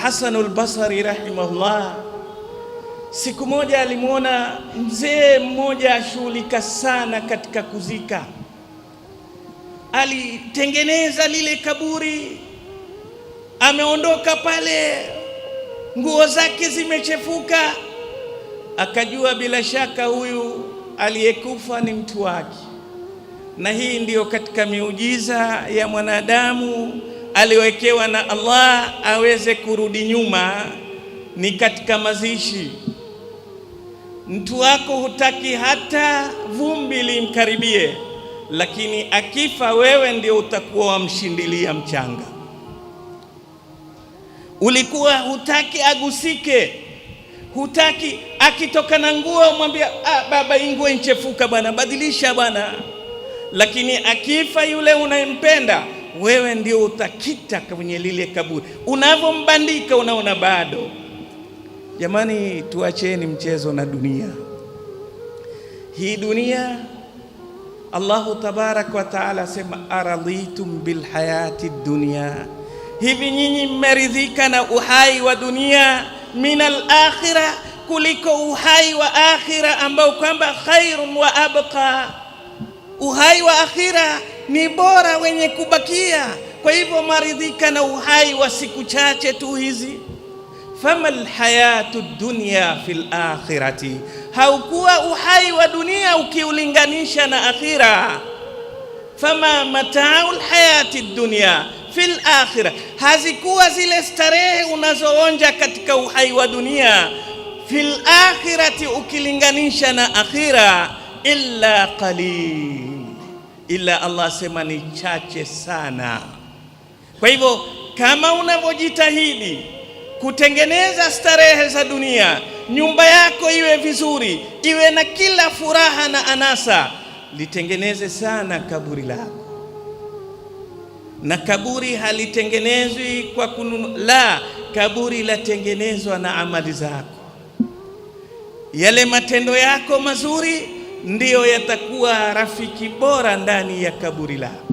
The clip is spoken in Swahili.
Al-Hasan al-Basri rahimahullah, siku moja alimwona mzee mmoja ashughulika sana katika kuzika. Alitengeneza lile kaburi, ameondoka pale, nguo zake zimechefuka. Akajua bila shaka huyu aliyekufa ni mtu wake. Na hii ndiyo katika miujiza ya mwanadamu aliyowekewa na Allah aweze kurudi nyuma, ni katika mazishi. Mtu wako hutaki hata vumbi limkaribie, lakini akifa wewe ndio utakuwa wamshindilia mchanga. Ulikuwa hutaki agusike, hutaki akitoka na nguo umwambia, ah, baba, hii nguo inchefuka bwana, badilisha bwana. Lakini akifa yule unayempenda wewe ndio utakita kwenye lile kaburi, unavyombandika unaona bado. Jamani, tuacheni mchezo na dunia hii. Dunia Allahu tabaraka wa taala asema, aradhitum bilhayati dunya, hivi nyinyi mmeridhika na uhai wa dunia, minal akhira, kuliko uhai wa akhira ambao kwamba khairun wa abqa. Uhai wa akhira ni bora wenye kubakia. Kwa hivyo maridhika na uhai wa siku chache tu hizi. Fama lhayatu dunya fil akhirati, haukuwa uhai wa dunia ukiulinganisha na akhira. Fama matau lhayati dunya fil akhira, hazikuwa zile starehe unazoonja katika uhai wa dunia, fil akhirati, ukilinganisha na akhira, illa qalil, ila Allah asema ni chache sana. Kwa hivyo kama unavyojitahidi kutengeneza starehe za dunia, nyumba yako iwe vizuri, iwe na kila furaha na anasa, litengeneze sana kaburi lako. Na kaburi halitengenezwi kwa kununua, la, kaburi latengenezwa na amali zako. Yale matendo yako mazuri ndiyo yatakuwa rafiki bora ndani ya kaburi lako.